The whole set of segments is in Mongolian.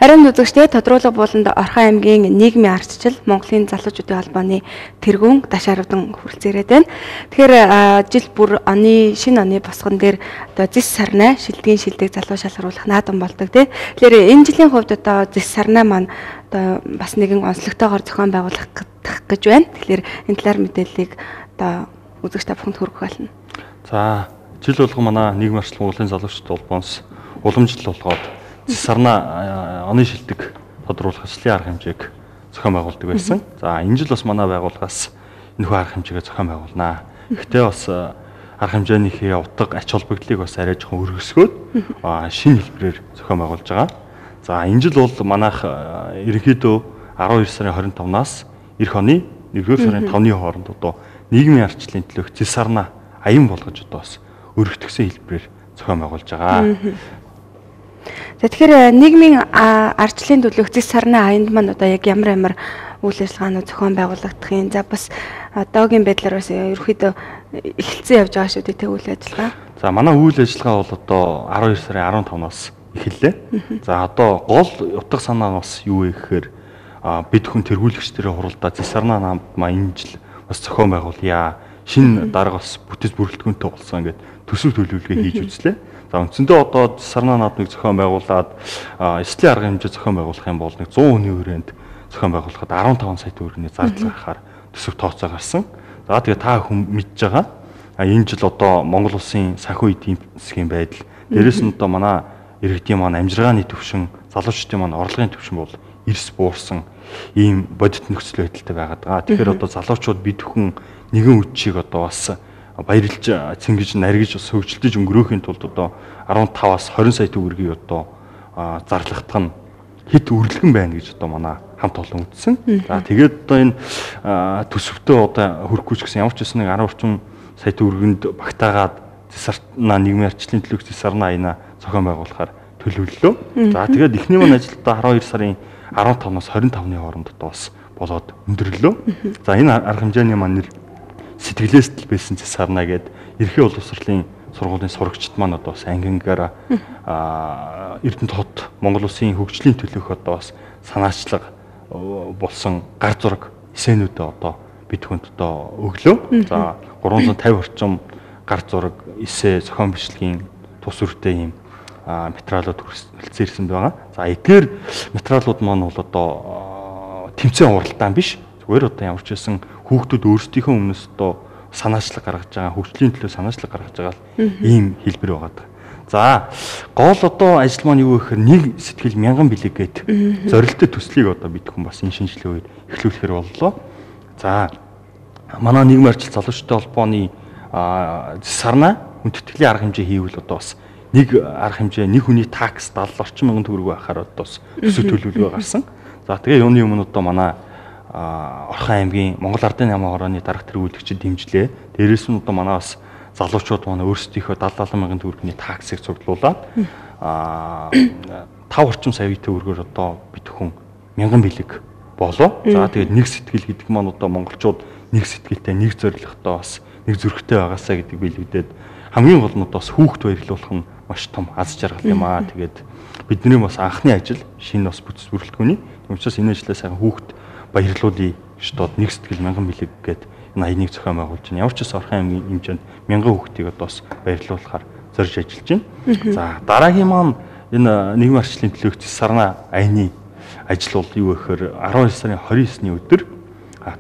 Ариун үзэгчдээ тодруулга бууланд Орхон аймгийн нийгмийн ардчил Монголын залуучуудын холбооны тэргүүн Дашарвдан хүрэлцээрээд байна. Тэгэхээр жил бүр оны шинэ оны босгон дээр одоо зэс сарнай шилдгийн шилдэг залуу шалгаруулах наадам болдог тий. Тэгэхээр энэ жилийн хувьд одоо зэс сарнай маань одоо бас нэгэн онцлогтойгоор зохион байгуулах гэж байна. Тэгэхээр энэ талаар мэдээллийг одоо үзэгч та бүхэнд хүргэх болно. За жил болгон манай нийгмийн ардчил Монголын залуучуудын холбооноос уламжлал болгоод зэс сарнай оны шилдэг тодруулах ажлын арга хэмжээг зохион байгуулдаг байсан. За энэ жил бас манай байгууллагаас энэхүү арга хэмжээгээ зохион байгуулнаа. Гэхдээ бас арга хэмжээнийхээ утга ач холбогдлыг бас арай жоохон өргөсгөөд шинэ хэлбэрээр зохион байгуулж байгаа. За энэ жил бол манайх ерөнхийдөө 12 сарын 25-наас эх оны 1-р сарын 5-ны хооронд одоо нийгмийн ардчлалын төлөөх зэс сарнай аян болгож одоо бас өргөтгсөн хэлбэрээр зохион байгуулж байгаа. За тэгэхээр нийгмийн ардчлалын төлөөх зэс сарнай аянд маань одоо яг ямар ямар үйл ажиллагаанууд зохион байгуулагдах юм. За бас одоогийн байдлаар бас ерөнхийдөө эхэлсэн явж байгаа шүү дээ тэг үйл ажиллагаа. За манай үйл ажиллагаа бол одоо 12 сарын 15-наас эхэллээ. За одоо гол утга санаа нь бас юу вэ гэхээр бид хүн тэргүүлэгчдэрээ хуралдаа зэс сарнай наадмаа энэ жил бас зохион байгуулъя. Шинэ дарга бас бүтэц бүрэлдэхүүнтэй болсон ингээд төсөв төлөвлөгөө хийж үзлээ. За үндсэндээ одоо сарнай наадмыг зохион байгуулад эслийн арга хэмжээ зохион байгуулах юм бол нэг 100 хүний хүрээнд зохион байгуулахад 15 сая төгрөгийн зардал гаргахаар төсөв тооцоо гарсан. За тэгээ та хүн мэдж байгаа. Энэ жил одоо Монгол улсын санхүү эдийн засгийн байдал, дээрээс нь одоо манай иргэдийн маань амжиргааны түвшин, залуучдын маань орлогын түвшин бол эрс буурсан ийм бодит нөхцөл байдалтай байгаад байгаа. Тэгэхээр одоо залуучууд бид хүн нэгэн үдшийг одоо бас баярлж цэнгэж наргиж бас хөгжилдөж өнгөрөөхийн тулд одоо 15-аас 20 сая төгрөгийг одоо зарлахдах нь хэд үрлэгэн байна гэж одоо манай хамт олон үзсэн. За тэгээд одоо энэ төсөвтөө одоо хөрөхгүй ч гэсэн ямар ч байсан нэг 10 орчим сая төгрөгөнд багтаагаад зэс сарнай нийгмийн ардчлалын төлөөх зэс сарнай аяна зохион байгуулахаар төлөвлөлөө. За тэгээд эхний маань ажил одоо 12 сарын 15-наас 25-ны хооронд одоо бас болоод өндөрлөө. За энэ арга хэмжээний маань нэр сэтгэлээс л байсан зэс сарнай гээд ерхий боловсролын сургуулийн сурагчид маань одоо бас ангингаараа Эрдэнэт хот Монгол улсын хөгжлийн төлөөх одоо бас санаачлага болсон гар зураг эсэнүүдээ одоо бид хүнд одоо өглөө. За 350 орчим гар зураг эсэ зохион бичлэгийн тус үртэй юм материалууд хүрэлцэн ирсэн байгаа. За эдгээр материалууд маань бол одоо тэмцээн уралдаан биш. Зүгээр одоо ямар ч байсан хүүхдүүд өөрсдийнхөө өмнөөс одоо санаачлаг гаргаж байгаа, хөгжлийн төлөө санаачлаг гаргаж байгаа ийм хэлбэр байгаа. За гол одоо ажил маань юу гэхээр нэг сэтгэл мянган бэлэг гээд зорилттой төслийг одоо бид хүн бас энэ шинжилгээ үед эхлүүлэхээр боллоо. За манай нийгмийн ардчил залуучдын холбооны сарнай хүндэтгэлийн арга хэмжээ хийвэл одоо бас нэг арга хэмжээ нэг хүний такс 70 орчим мянган төгрөг байхаар одоо бас төсөв төлөвлөгөө гарсан. За тэгээ юуны өмнө одоо манай Орхон аймгийн Монгол Ардын намын хорооны дарга тэргүүлэгчид дэмжлээ. Дээрээс нь одоо манай бас залуучууд манай өөрсдийнхөө 70 мянган төгрөгийн таксыг цуглуулад 5 орчим сая төгрөгөөр одоо бид хүн мянган бэлэг болоо. За тэгээд нэг сэтгэл гэдэг маань одоо монголчууд нэг сэтгэлтэй, нэг зорилготой бас нэг зүрхтэй байгаасаа гэдэг билэгдээд хамгийн гол нь одоо бас хүүхд баярлуулах нь маш том аз жаргал юм аа. Тэгээд бидний бас анхны ажил шинэ бас бүтэц бүрэлдэхүүний. Тийм учраас энэ ажлаа сайхан хүүхд баярлуулъя гэж дод нэг сэтгэл мянган бэлэг гээд энэ аяныг зохион байгуулж байна. Ямар ч гэсэн Орхон аймгийн хэмжээнд мянган хүүхдийг одоо бас баярлуулахаар зорж ажиллаж байна. За дараагийн маань энэ нийгмийн ардчлалын төлөөх зэс сарнай аяны ажил бол юу гэхээр 12 сарын 29-ний өдөр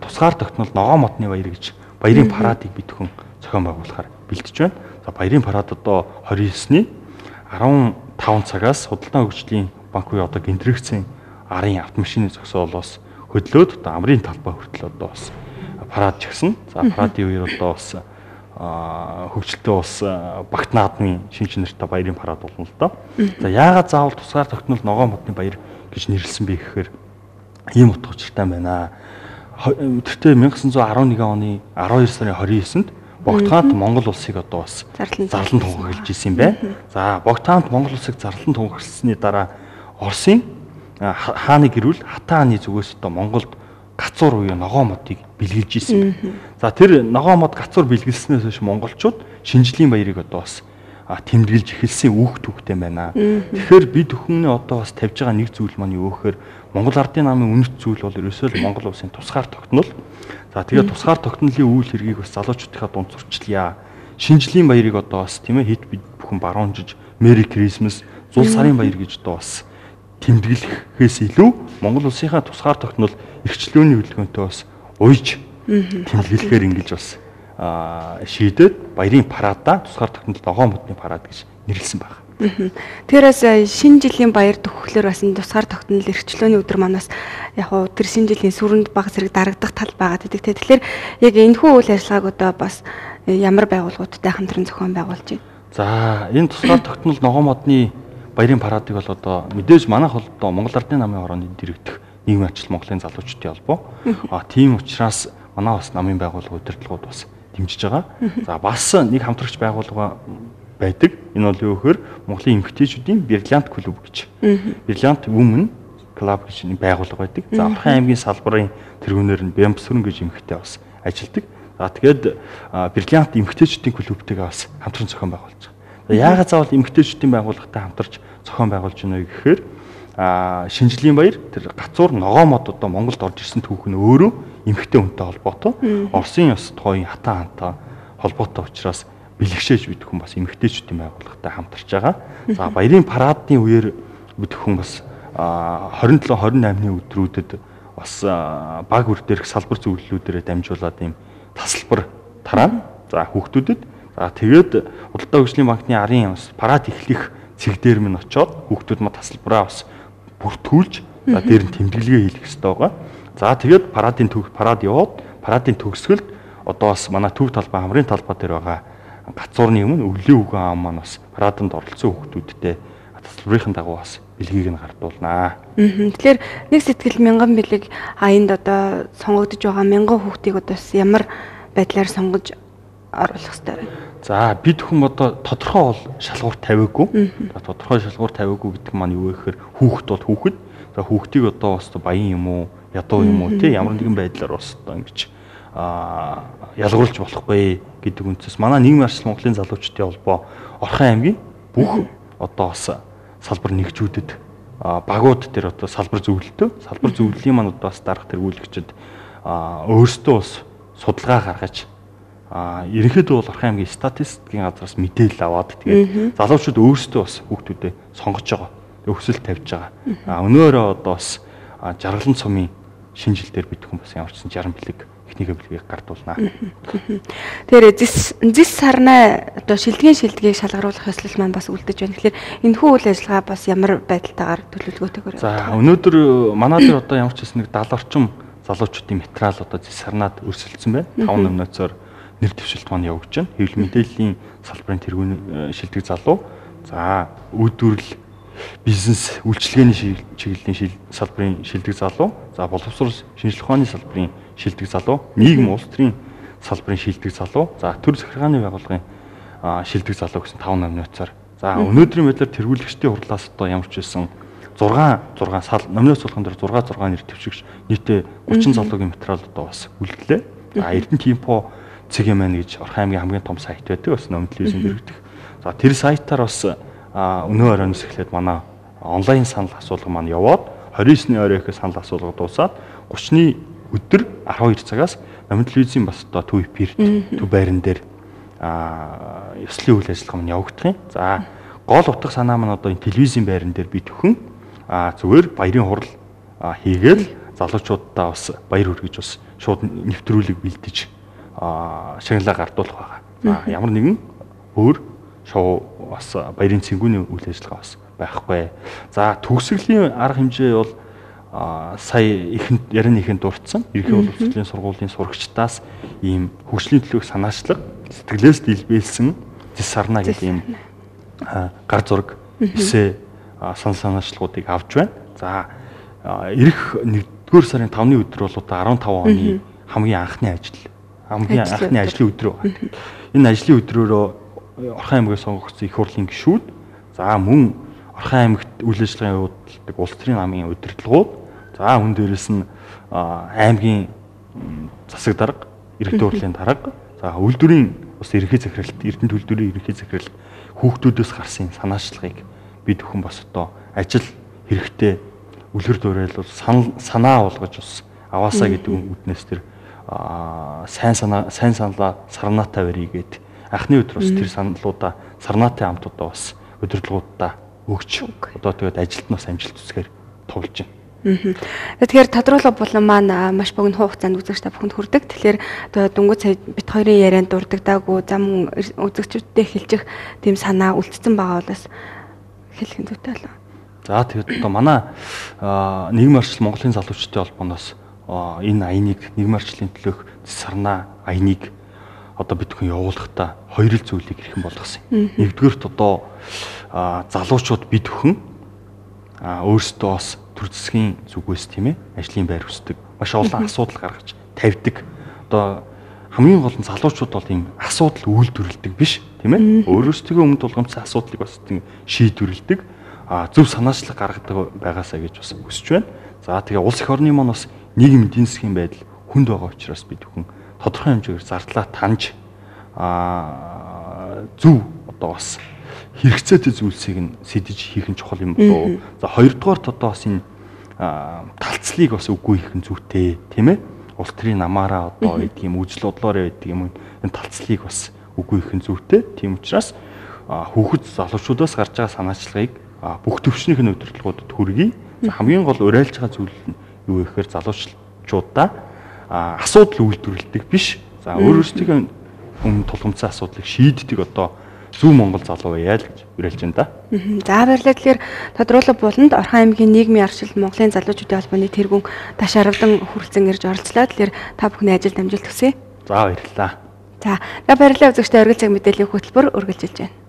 тусгаар тогтнол ногоон модны баяр гэж баярын парадыг бид хүн зохион байгуулахаар бэлтэж байна. За баярын парад одоо 29-ний 15 цагаас худалдан хөгжлийн банк буюу одоо гентрэгцэн арын автомашины зогсоолоос хөдлөөд одоо амрын талбай хүртэл одоо бас парад жагсна. За парадын үеэр одоо бас хөгжилтэй бас багт наадмын шин чинэртэй баярын парад болно л доо. За яагаад заавал тусгаар тогтнол ногоон модны баяр гэж нэрлсэн бэ гэхээр ийм утга учиртай байна. Тэртээ 1911 оны 12 сарын 29-нд Богдхаант Монгол улсыг одоо бас зарлан тунхаглаж исэн юм байна. За Богдхаант Монгол улсыг зарлан тунхагласны дараа Оросын хааны гэрүүл Хатан хааны зүгээс одоо Монголд гацуур буюу ногоон модыг бэлгэлж исэн байна. За тэр ногоон мод гацуур бэлгэлснээс хойш монголчууд шинжлийн баярыг одоо бас тэмдэглэж эхэлсэн үүх түүхтэй байна. Тэгэхээр бид бүхний одоо бас тавьж байгаа нэг зүйл маань юу гэхээр Монгол Ардын намын үнэт зүйл бол ерөөсөө л Монгол улсын тусгаар тогтнол. За тэгээд тусгаар тогтнолын үйл хэргийг бас залуучуудынхаа дунд сурчлаа. Шинжлийн баярыг одоо бас тийм хэд бид бүхэн баруунжиж Merry Christmas, зул сарын баяр гэж одоо бас тэмдэглэхээс илүү Монгол улсынхаа тусгаар тогтнол эрхчлөөний хөдөлгөөнтэй бас уйж тэмдэглэхээр ингэж бас шийдээд баярын парадаа тусгаар тогтнол ногоон модны парад гэж нэрлэсэн байна. Тэрээс шинэ жилийн баяр төхөхлөөр бас энэ тусгаар тогтнол эрхчлөөний өдөр манаас яг уу тэр шинэ жилийн сүрэнд баг зэрэг дарагдах тал байгаа гэдэг. Тэгэхээр яг энэхүү үйл ажиллагааг одоо бас ямар байгууллагуудтай хамтран зохион байгуулж байна? За энэ тусгаар тогтнол ногоон модны баярын парадыг бол одоо мэдээж манайх бол одоо Монгол Ардын намын хороонд дэрэгдэх нийгмийн ажилт Монголын залуучдын холбоо. Тийм учраас манай бас намын байгууллага удирдлагууд бас дэмжиж байгаа. За бас нэг хамтрагч байгууллага байдаг. Энэ бол юу гэхээр Монголын эмэгтэйчүүдийн Бриллиант клуб гэж. Бриллиант Women Club гэж нэг байгууллага байдаг. За Орхон аймгийн салбарын тэргүүнээр нь Бямбсүрэн гэж эмэгтэй бас ажилладаг. За тэгээд Бриллиант эмэгтэйчүүдийн клубтэйгээ бас хамтран зохион байгуулж байгаа. За яагаад заавал эмэгтэйчүүдийн байгууллагатай хамтарч зохион байгуулж байна вэ гэхээр шинжлийн баяр тэр гацуур ногоон мод одоо Монголд орж ирсэн түүх нь өөрөө эмэгтэй хүнтэй холбоотой. Оросын ёс тухайн хатан хантай холбоотой учраас бэлгшээж бид хүн бас эмэгтэйчүүдийн байгууллагатай хамтарч байгаа. За баярын парадын үеэр бид хүн бас 27 28-ны өдрүүдэд бас баг үр дээрх салбар зөвлөлүүдээрээ дамжуулаад ийм тасалбар тараана. За хүүхдүүдэд. За тэгээд Худалдаа хөгжлийн банкны арын бас парад эхлэх цэг дээр минь очоод хүүхдүүд ма тасалбараа бас бүртгүүлж за дээр нь тэмдэглэгээ хийх ёстой байгаа. За тэгээд парадын парад яваад парадын төгсгөлд одоо бас манай төв талбай хамрын талбай дээр байгаа гацуурны өмнө өвлийн үгэн аам маань бас параданд оролцсон хүүхдүүдтэй тасалбарын дагуу бас бэлгийг нь гардуулнаа. Тэгэхээр нэг сэтгэл мянган бэлэг энд одоо сонгогдож байгаа мянган хүүхдийг одоо бас ямар байдлаар сонгож оруулах ёстой вэ? За бид хүн одоо тодорхой бол шалгуур тавиагүй. Тодорхой шалгуур тавиагүй гэдэг маань юу вэ гэхээр хүүхэд бол хүүхэд. За хүүхдийг одоо бас баян юм уу, ядуу юм уу тий ямар нэгэн байдлаар бас одоо ингэж ялгуурлаж болохгүй гэдэг үндсээс манай нийгмийн арчлал Монголын залуучдын холбоо Орхон аймгийн бүх одоо бас салбар нэгжүүдэд багууд дээр одоо салбар зөвлөлтөө салбар зөвлөлийн маань одоо бас дарга тэргүүлэгчид өөрсдөө бас судалгаа гаргаж ерөнхийдөө бол Орхон аймгийн статистикийн газраас мэдээлэл аваад тэгээд залуучууд өөрсдөө бас хүүхдүүдэд сонгож байгаа. Өсөлт тавьж байгаа. Өнөөрөө одоо бас Жаргалан сумын шинэ жил дээр бид хүн бас ямар ч сан 60 бэлэг эхнийхээ бэлгийг гардуулнаа. Тэгэхээр зис сарнай одоо шилдгийн шилдгийг шалгаруулах ёслол маань бас үлдэж байна. Тэгэхээр энэхүү үйл ажиллагаа бас ямар байдалтайгаар төлөвлөгөөтэйгээр явах вэ? За өнөөдөр манай дээр одоо ямар ч гэсэн нэг 70 орчим залуучуудын материал одоо зис сарнаад өрсөлдсөн байна. 5 номноцоор нэр дэвшилт маань явагдаж байна. Хэвлэл мэдээллийн салбарын тэргүүн шилдэг залуу. За үйлдвэрлэл бизнес үйлчилгээний чиглэлийн салбарын шилдэг залуу, за боловсрол шинжлэх ухааны салбарын шилдэг залуу, нийгэм улс төрийн салбарын шилдэг залуу, за төр захиргааны байгууллагын шилдэг залуу гэсэн 5 номинацаар. За өнөөдрийн байдлаар тэргүүлэгчдийн хурлаас одоо ямар ч байсан 6 сал номинаци болгон дээр 6 нэр дэвшигч нийтдээ 30 залуугийн материал одоо бас үлдлээ. За Эрдэнэ Темпо ЦГМН гэж Орхон аймгийн хамгийн том сайт байдаг, бас номин телевизэнд дэрэгдэх. За тэр сайтаар бас өнөө оройноос эхлээд манай онлайн санал асуулга маань яваад 29-ний орой ихээр санал асуулга дуусаад 30-ны өдөр 12 цагаас номин телевизийн бас одоо төв эфирт төв байран дээр ёслолын үйл ажиллагаа маань явагдах юм. За гол утга санаа маань одоо энэ телевизийн байран дээр би төхөн зүгээр баярын хурал хийгээл залуучуудаа бас баяр хүргэж бас шууд нэвтрүүлэг бэлдэж шагналаа гардуулах байгаа. За ямар нэгэн өөр шоу бас баярын цэнгүүний үйл ажиллагаа бас байхгүй. За төгсгөлийн арга хэмжээ бол сая ихэнд ярианы ихэнд дурдсан ерөнхий боловсролын сургуулийн сурагчдаас ийм хөгжлийн төлөөх санаачлаг сэтгэлээс дэлбэлсэн зис сарна гэдэг ийм гар зураг эсэ сан санаачлагуудыг авч байна. За ирэх 1-р сарын 5-ны өдөр бол одоо 15 оны хамгийн анхны ажил хамгийн анхны ажлын өдөр байна. Энэ ажлын өдрөөрөө Орхон аймгаас сонгогдсон их хурлын гишүүд, за мөн Орхон аймагт үйл ажиллагаа явуулдаг улс төрийн намын удирдлагууд, за мөн дээрээс нь аймгийн засаг дарга, иргэдийн хурлын дарга, за үйлдвэрийн Бас ерөнхий захиралт, Эрдэнэ төлдөрийн ерөнхий захиралт хүүхдүүдээс гарсан санаачлагыг бид бүхэн бас одоо ажил хэрэгтэй үлгэр дуурайл бол санаа болгож бас аваасаа гэдэг үднээс тэр сайн санаа, сайн саналаа сарнаатай барья гээд анхны өдөр бас тэр саналуудаа сарнаатай амтудаа бас удирдлагуудаа өгч одоо тэгээд ажилд нь бас амжилт үзэхээр товлж байна. Тэгэхээр тодруулга булан маань маш богино хугацаанд үзэгч та бүхэнд хүрдэг. Тэгэхээр одоо дөнгөж сая бит хоёрын ярианд дурддаггүй зам үзэгчүүдтэй хэлчих тийм санаа үлдсэн байгаа бол бас хэлэх зүйтэй болов. За тэгээд одоо манай нийгмийн арчлал Монголын залуучдын холбооноос энэ аяныг нийгмийн арчлалын төлөөх сарнаа аяныг одоо бид бүхэн явуулахдаа хоёр л зүйлийг хэрхэн болгосон юм. Нэгдүгээрт одоо залуучууд бид бүхэн өөрсдөө бас төр засгийн зүгээс тийм ажлын байр хүсдэг. Маш олон асуудал гаргаж тавьдаг. Одоо хамгийн гол нь залуучууд бол ийм асуудал үйлдвэрлэдэг биш тийм ээ. Өөрөөсөө өмнө тулгамдсан асуудлыг бас тийм шийдвэрлэдэг. Зөв санаачлаг гаргадаг байгаасаа гэж бас хүсэж байна. За тэгээ улс эх орны маань бас нийгэм эдийн засгийн байдал хүнд байгаа учраас бид бүхэн тодорхой хэмжээгээр зардлаа таньж зөв одоо бас хэрэгцээтэй зүйлсийг нь сэдэж хийх нь чухал юм болов. За хоёрдугаарт одоо бас энэ талцлыг бас үгүй хийх нь зүйтэй тийм ээ. Улс төрийн намаараа одоо байдаг юм үжил бодлоороо байдаг юм энэ талцлыг бас үгүй хийх нь зүйтэй. Тийм учраас хүүхэд залуучуудаас гарч байгаа санаачлагыг бүх төвшнийх нь удирдлагуудад хүргэе. За хамгийн гол уриалж байгаа зүйл нь юу вэ гэхээр залуучуудаа асуудал үйлдвэрлэдэг биш. За өөрөөсөө өмнө тулгамдсан асуудлыг шийддэг одоо зөв Монгол залуу байя л гэж уриалж байна да. За баярлалаа. Тэгэхээр тодруулга буланд Орхон аймгийн нийгмийн арчил Монголын залуучуудын холбооны тэргүүн Ташарвдан хүрэлцэн ирж оролцлоо. Тэгэхээр та бүхний ажилд амжилт хүсье. За баярлалаа. За баярлалаа үзэгчдээ оргил цаг мэдээллийн хөтөлбөр үргэлжилж байна.